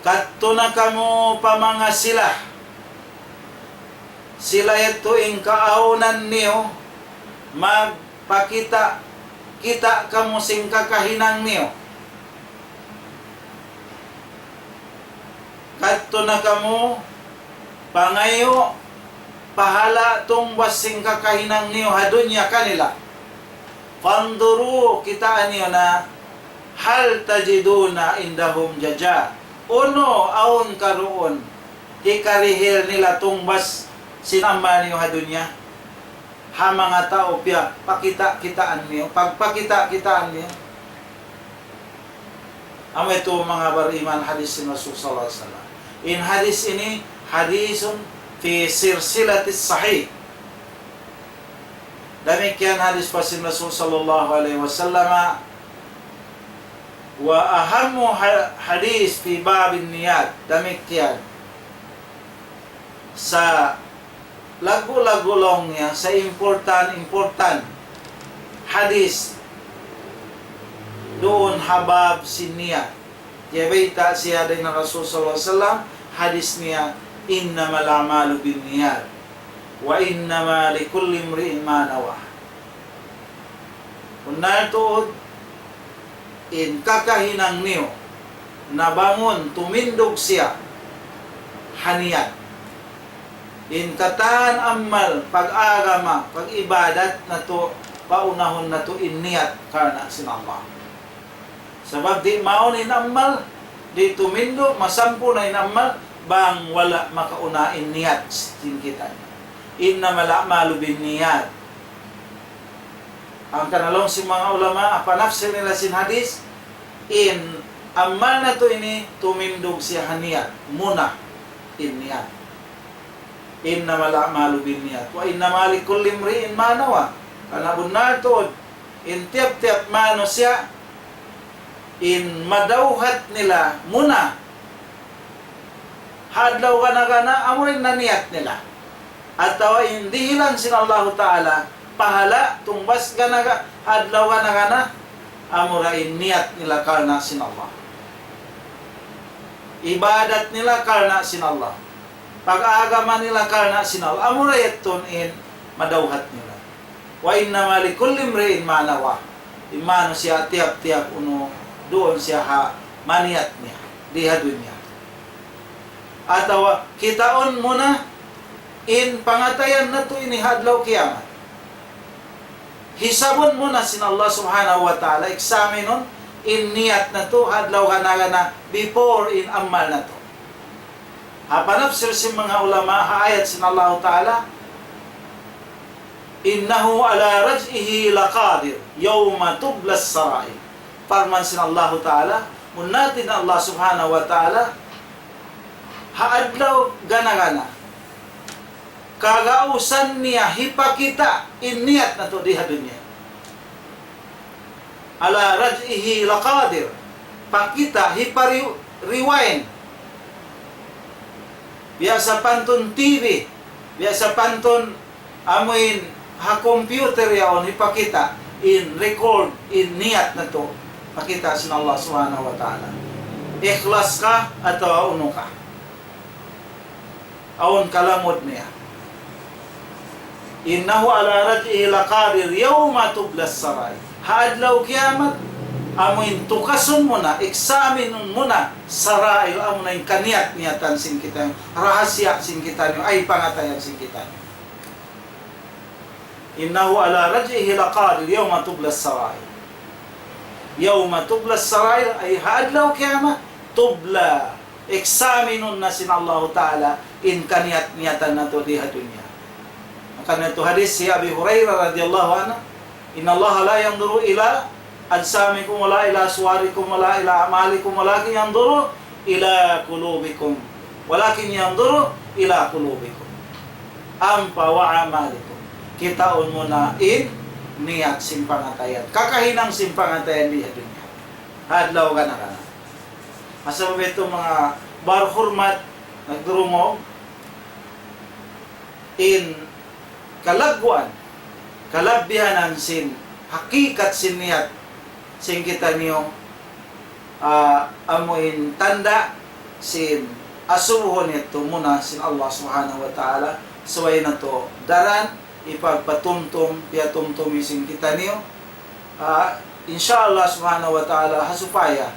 kadtu na kamu pa manga sila, sila yadtu in kaawnan niyu, magpakita'-kita' kamu sin kakahinang niyu. Kadtu na kamu, pangayu' pahala' tungbas sin kakahinang niyu ha dunya kanila. فانظروا, kitaa niyu na, هل تجدون عندهم جزاء. Unu awn karuun hikarihil nila tungbas sin amal niyu ha dunya. Ha manga tau piya, pakita'-kitaan niyu, pagpakita'-kitaan niyu. Amu yadtu manga bariman hadis sin Rasul sallallahu alayhi wasallam. In hadis ini hadisun fi silsilatis sahih. Damikkiyan hadis pa sin Rasul sallallahu alayhi wasallam. وأهم ح-، حديث في باب النيات. Damikkiyan. Sa laggu'-laggu' laung niya, sa important, important hadis duun ha bab sin niyat. Kiyabayta' siya dayn ha Rasul sallallahu alayhi wasallam, hadis niya, إنما الأعمال بالنيات وإنما لكل امرئ ما نوى. Bunnal tuud, in kakahinang niyu nabangun, tumindug siya ha niyat. In katan amal, pag-agama, pag-ibadat natu', paunahun natu' in niyat karna' sin Allah. Sabab di' mawn in amal, di' tumindug, masampurna' in amal, bang wala' makauna in niyat sin kita. إنما الأعمال بالنيات. Hangkan laung sin manga ulama, ha panafsir nila sin hadis, in amal natu' ini tumindug siya ha niyat, muna in niyat. إنما الأعمال بالنيات وإنما لكل امرئ ما نوى. Karna' bunnal tuud, in tiyap-tiyap manusiya', in madawhat nila muna ha adlaw gana-gana, amu in naniyat nila. Atawa in dihilan sin Allahu Ta'ala, pahala', tungbas gana-ga-, ha adlaw gana-gana, amura in niyat nila karna' sin Allah. Ibadat nila karna' sin Allah. Pag-agama nila karna' sin Allah. Amura yadtu in madawhat nila. وإنما لكل امرئ ما نوى. In manusiya' tiyap-tiyap unu duun siya ha maniyat niya di ha dunya. Atawa kitaun muna in pangatayan natu' ini ha adlaw kiyamat. Hisabun muna sin Allah Subhanahu wa Ta'ala, eksaminun in niyat natu' ha adlaw gana-gana before in amal natu'. Ha panapsir sin manga ulama ha ayat sin Allahu Ta'ala, إنه على رجعه لقادر يوم تبلى السرائر. Parman sin Allahu Ta'ala, munnatin Allah Subhanahu wa Ta'ala, ha adlaw gana-gana, kagausan niya hipakita' in niyat natu' di ha dunya. على رجعه لقادر. Pakita', hipari-, rewind. Biya' sapantun T V, biya' sapantun amuin ha computer yaun hipakita' in record, in niyat natu'. Pakita' sin Allah Subhanahu wa Ta'ala. Ikhlas ka atawa unu ka. Awn kalamud niya. إنه على رجعه لقادر يوم تبلى السرائر. Ha adlaw kiyamat, amuin tukasun muna, eksaminun muna, sarair, amuna in kaniyat-niyatan sin kita, rahasiya sin kitaniyu, ay pangatayan sin kitaniyu. إنه على رجعه لقادر يوم تبلى السرائر. يوم تبلى السرائر, ay ha adlaw kiyamat, tubla, eksaminun na sin Allahu Ta'ala in kaniyat-niyatan natu' di ha dunya. Hangkan yadtu hadis hi Abi Hurairah radiyallahu anhu, إن الله لا ينظر إلى أجسامكم ولا إلى صوركم ولا إلى أعمالكم ولكن ينظر إلى قلوبكم، ولكن ينظر إلى قلوبكم، ampa, وأعمالكم. Kitaun muna in niyat sin pangatayan, kakahinang sin pangatayan di ha dunya. Ha adlaw gana-gana. Asa ba itu manga barhurmat nagdurungug in kalagguan, kalabbihanan sin hakikat sin niyat sin kitaniyu, ah, amuin tanda' sin asubuhun yadtu muna sin Allah Subhanahu wa Ta'ala, subay natu' daran, ipagpatumtum, piyatumtum sin kitaniyu. Ah, insya Allah Subhanahu wa Ta'ala, ha supaya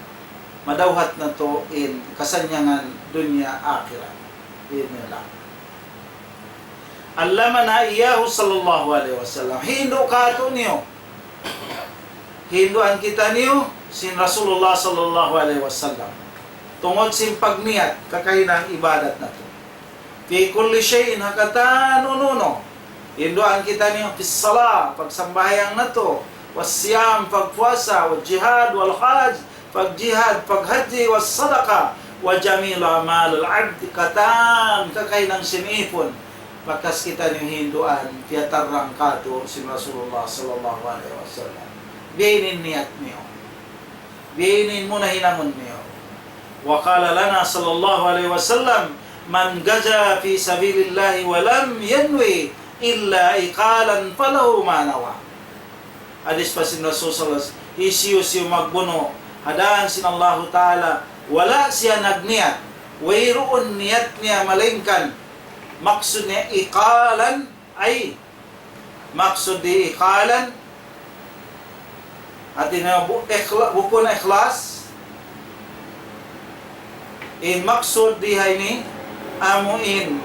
madawhat natu' in kasannyangan dunya akhirat. Bi'idhnillah. علمنا إياه صلى الله عليه وسلم. Hindu' kātu'niyu. Hinduan kitaniyu sin Rasulullah sallallahu alayhi wasallam. Tungud sin pagniyat, kakahinang ibadat natu'. في كل شيء, ha katan unu-unu. Hinduan kitaniyu في الصلاة, pagsambahayang natu'. والصيام, pagpuasa. والجهاد والحج, pagjihad, paghajji. والصدقة. وجميع أعمال العبد, katan kakahinang sin ipun. Bakas kitaniyu hinduan, piyatarrang kātu' sin Rasulullah sallallahu alayhi wasallam. Biya' ini in niyat niyu. Biya' ini in muna hinangun niyu. وقال لنا صلى الله عليه وسلم: من غزا في سبيل الله ولم ينو إلا عقالا فله ما نوى. Hadis pa sin Rasul sallallahu alayhi wasallam, hisiyu-siyu magbunu' ha dān sin Allahu Ta'ala, wala' siya nagniyat, wayruun niyat niya malaingkan maksud niya iqalan, ay, maksud di iqalan, hāti niya bu-, ikhla-, bukun ikhlas. In maksud di ha ini, amu in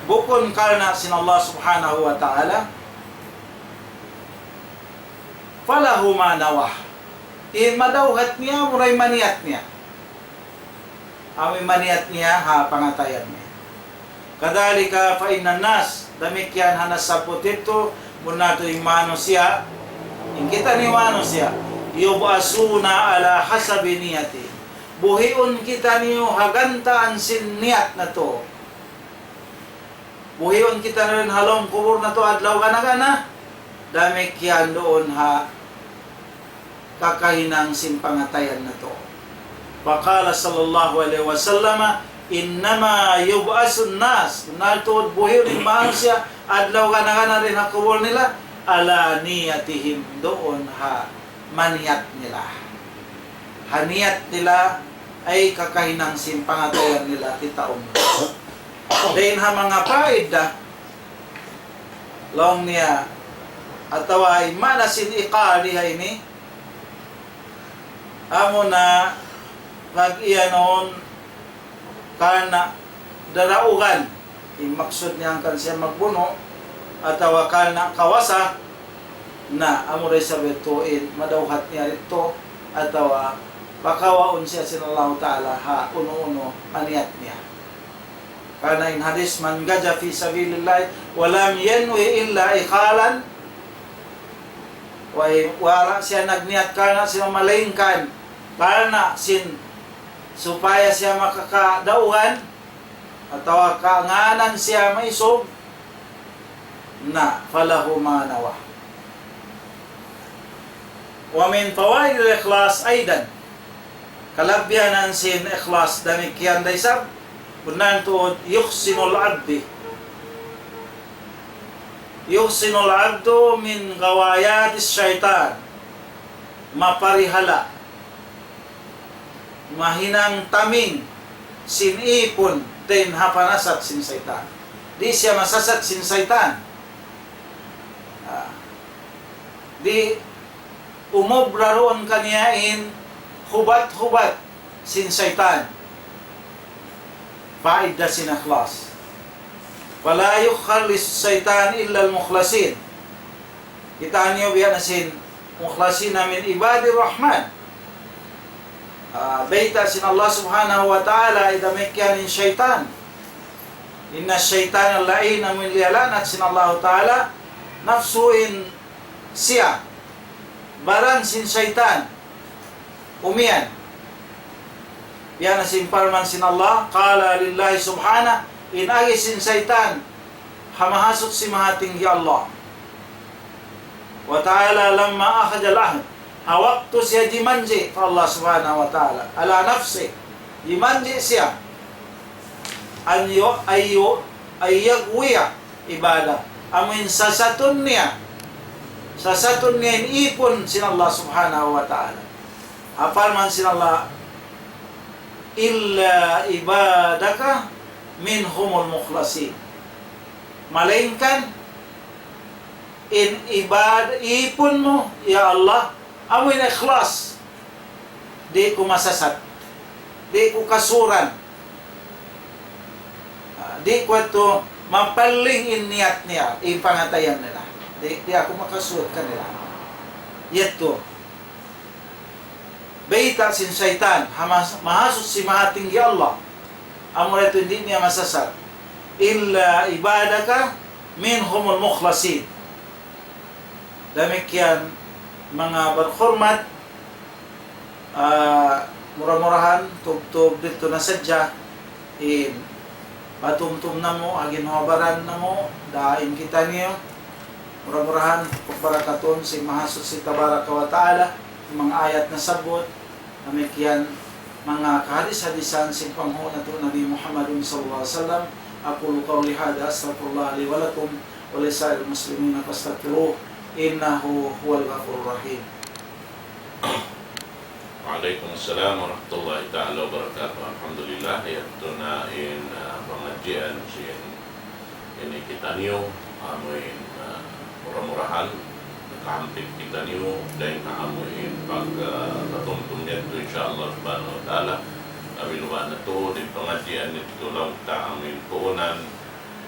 bukun karna' sin Allah Subhanahu wa Ta'ala. فله ما نوى. In madawhat niya, amura in maniyat niya. Amu in maniyat niya ha pangatayan niya. كذلك فإن الناس, damikkiyan ha nasabbut yadtu, bunnal tuud in manusiya', in kitaniyu manusiya', يبعثون على حسب نيتهم. Buhiun kitaniyu ha gantaan sin niyat natu'. Buhiun kita na dayn ha lawm kubul natu' adlaw gana-gana, damikkiyan duun ha kakahinang sin pangatayan natu'. فقال صلى الله عليه وسلم: إنما يبعث الناس, bunnal tuud buhiun in manusiya' adlaw gana-gana dayn ha kubul nila, على نيتهم, duun ha maniyat nila. Ha niyat nila, ay kakahinang sin pangatayan nila kitaun. Dayn ha manga paida, laung niya, atawa in maana sin iqal di ha ini, amuna pag-iyanun karna' daraugan, in maksud niya hangkan siya magbunu', atawa karna' kawasa, na amu da isab yadtu in madawhat niya didtu, atawa pakawaun siya sin Allahu Ta'ala ha unu-unu maniyat niya. Karna' in hadis, من غزا في سبيل الله ولم ينو إلا إخالا, way, wala' siya nagniyat karna' sin, malaingkan karna' sin supaya siya makakadaugan, atawa kangānan siya maisug, na, فله ما نوى. ومن فوائد الإخلاص أيضا, kalabihan sin ikhlas damikkiyan da isab, bunnal tuud, يحصن العبد، يحصن العبد من غوايات الشيطان, maparihala', mahinang taming sin ipun dayn ha panasat sin saytan. Di' siya masasat sin saytan. Ah, di' umubra duun kaniya in hubat-hubat sin saytan. Paida sin ikhlas. فلا يخلص الشيطان إلا المخلصين. Kitaa niyu biya' na sin مخلصين من عباد الرحمن. Ah, bayta' sin Allah Subhanahu wa Ta'ala, damikkiyan in saytan. إن الشيطان لعين, amu in liyala'nat sin Allah Ta'ala, nafsu in siya, baran sin saytan. Umiyan. Yan na sin parman sin Allah, قال لله سبحانه, in agi sin saytan, ha Mahasuchi Mahatinggi Allah. وتعالى لما أخذ العهد, ha waktu siya jimanji' pa Allah Subhanahu wa Ta'ala, على نفسه, jimanji' siya, أن ي-، أن ي-، أن يغوي عباده, amu in sasatun niya, sasatun niya in ipun sin Allah Subhanahu wa Ta'ala. Ha parman sin Allah, إلا عبادك منهم المخلصين. Malaingkan in ibad-, ipun mu, ya Allah, amu in ikhlas. Di' ku masasat. Di' ku kasuran. Ah, di' ku atu mapaling in niyat niya, in pangatayan nila. Di', di' aku makasud kanila. Yadtu. Bayta' sin saytan, ha Mas-, Mahasuchi Mahatinggi Allah. Amura yadtu di' niya masasat. إلا عبادك منهم المخلصين. Damikkiyan manga barhurmat, ah, mura-murahan tubtub didtu na sadja in patumtum namu', ha ginhawa-baran namu', dayn kitaniyu. Mura-murahan pagbarakatun sin Mahasuchi Tabaraka wa Ta'ala, manga ayat nasabbut, damikkiyan manga kahadis-hadisan sin panghu' natu' Nabi Muhammadun sallallahu alayhi wasallam. أقول قولي هذا أستغفر الله لي ولكم ولسائر المسلمين فاستغفروه إنه هو الغفور الرحيم. وعليكم السلام ورحمة الله تعالى وبركاته. Alhamdulillah, yadtu na in, ah, pangadjian sin ini kitaniyu, amu in, ah, mura-murahan nakahampit kitaniyu dayn ha amu in pag, ah, patumtum yadtu, insya Allah subhanahu wa ta'ala. Kami luba natu' in pangadjian yadtu laung ta amu in puunan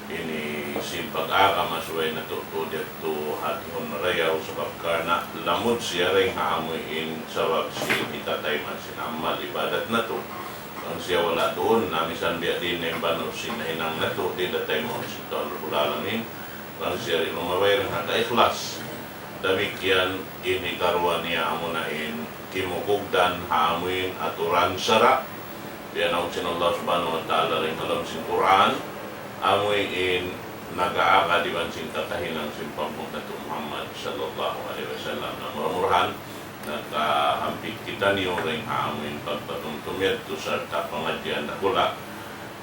ini sin pag-agama subay natu' tuud yadtu ha tihun marayaw, sabab karna' lamud siya dayn ha amu in sabab sin hitatayman sin amal ibadat natu'. Bang siya wala' duun na, misan biya' diin na in banu' sin nahinang natu', di' da taymaun sin Tuhan Rabbul Alamin. Bang siya di' lumabay dayn ha kaikhlas. Damikkiyan in hikaruwa niya amuna in kimugugdan ha amu in aturan sara'. Biyanaug sin Allah Subhanahu wa Ta'ala dayn ha lawm sin Qur'an, amu in nag-aagad iban sin kakahinang sin panghu' natu' Muhammad sallallahu alayhi wasallam. Na mura-murahan nakahampit kitaniyu dayn ha amuin pagpatumtum yadtu sarta' pangadjian dakula'.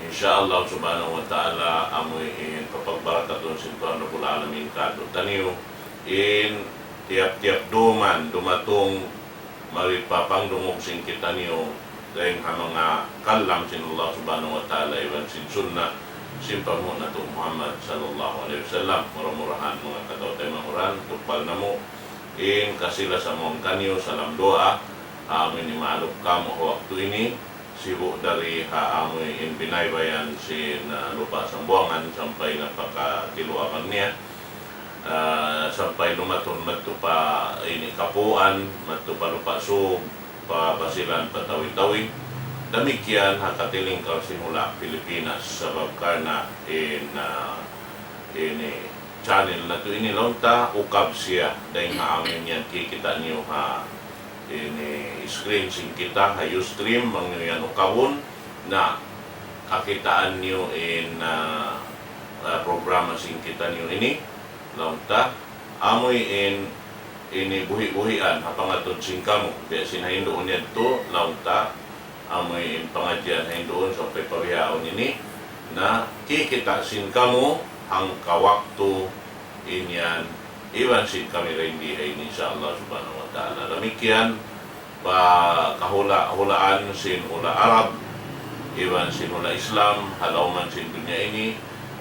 Insya Allah subhanahu wa ta'ala amuin papagbarakatun sin Tuhan Rabbul Alamin kātu'niyu in tiyap-tiyap dum dumatung mari pa pangdungug sin kitaniyu dayn ha manga kalam sin Allah subhanahu wa ta'ala iban sin sunnah sin panghu' natu' Muhammad sallallahu alayhi wasallam. Mura-murahan manga kataw-taymanghuran, tupal namu' in kasi-lasa mawn kaniyu salam duwaa. Amuin imaalup kamu ha waktu ini, sibu' dari ha amuin binaybayan sin, ah, Lupa' Sambuwangan sampay napakatiluakan niya. Ah, sampay lumatun madtu pa ini Kapuan, madtu pa Lupa' Sug, pa Basilan, pa Tawi-Tawi. Damikkiyan ha katilingkal sin hula' Pilipinas, sabab karna' in, ah, ini channel natu' ini laung ta ukab siya. Dayn ha amuin yan kikita' niyu ha ini screen sin kita ha Ustream, bang niyu yan ukabun, na kakitaan niyu in, ah, ah, programa sin kitaniyu ini, laung ta, amuin ini buhi'-buhian ha pangatud sin kamu, biya' sin ha hinduun yadtu, laung ta, amuin pangadjian ha hinduun sampay pa bihaun ini, na kikita' sin kamu hangka waktu in yan, iban sin kami dayn di ha ini, insya Allah subhanahu wa ta'ala. Damikkiyan pa kahula'-hulaan sin hula' Arab, iban sin hula' Islam, ha lawm sin dunya ini.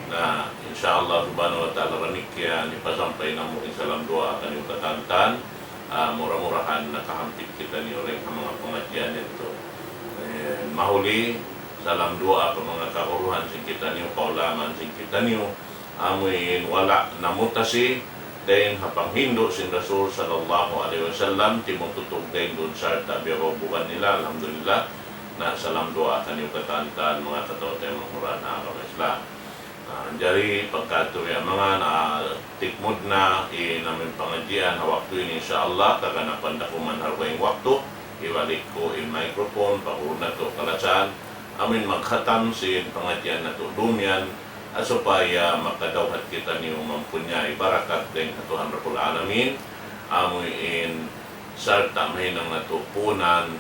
Na, insya Allah subhanahu wa ta'ala, damikkiyan, hipasampay namu' in salam duwaa kaniyu katantan. Ah, mura-murahan nakahampit kitaniyu dayn ha manga pangadjian yadtu. Eh, mahuli, salam duwaa pa manga kaguruhan sin kitaniyu, kaulamaan sin kitaniyu, amuin wala' namutasi dayn ha panghindu' sin Rasul sallallahu alayhi wasallam, timututug dayn duun sarta' biyabaubugan nila, alhamdulillah. Na salam duwaa kaniyu katantan, manga kataw-taymanghuran ha agama Islam. Ah, jari pagka tuwi' manga na tikmud na in amuin pangadjian ha waktu ini, insya Allah, kaganapan da kuman ha dugaing waktu, hibalik ku in microphone pa guru natu' kalasahan, amuin magkhatam sin pangadjian natu' dum yan, ah, supaya makadawhat kitaniyu mampunyai barakat dayn ha Tuhan Rabbul Alamin, amuin sarta' mahinang natu' puunan,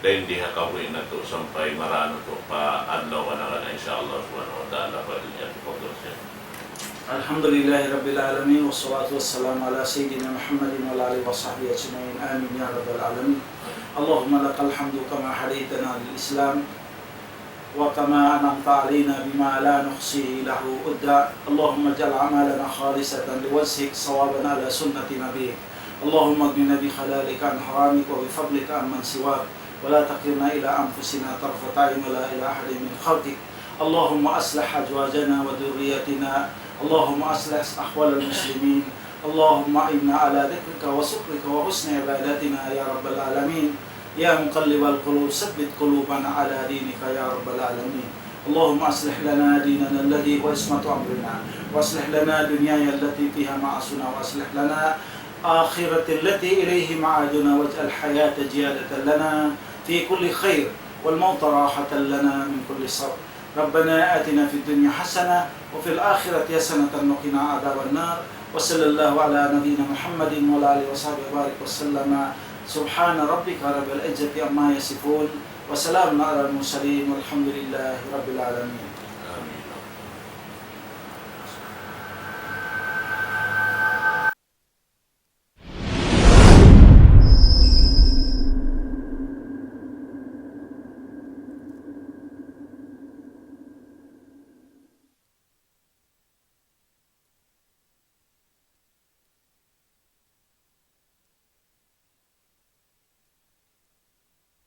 dayn di ha kabuhi' natu' sampay marā natu' pa adlaw kana-kana, insya Allah subhanahu wa ta'ala, pa dunya. الحمد لله رب العالمين، والصلاة والسلام على سيدنا محمد وعلى آله وصحبه أجمعين. آمين يا رب العالمين. اللهم لك الحمد كما هديتنا للإسلام، وكما أنعمت علينا بما لا نحصي له عدا. اللهم اجعل أعمالنا خالصة لوجهك، صوابا على سنة نبيك. اللهم اغننا بحلالك عن حرامك، وبفضلك عمن سواك، ولا تكلنا إلى أنفسنا طرفة عين ولا إلى أحد من خلقك. اللهم أصلح أزواجنا وذرياتنا. اللهم أصلح أحوال المسلمين. اللهم أعنا على ذكرك وشكرك وحسن عبادتنا يا رب العالمين. يا مقلب القلوب، ثبت قلوبنا على دينك يا رب العالمين. اللهم أصلح لنا ديننا الذي هو عصمة أمرنا، وأصلح لنا دنيانا التي فيها معاشنا، وأصلح لنا آخرة التي إليه معادنا، واجعل الحياة زيادة لنا في كل خير، والموت راحة لنا من كل شر. ربنا آتنا في الدنيا حسنة وفي الآخرة حسنة وقنا عذاب النار. وصلى الله على نبينا محمد وعلى آله وصحبه وبارك وسلم. سبحان ربك رب العزة عما يصفون، وسلام على المرسلين، والحمد لله رب العالمين.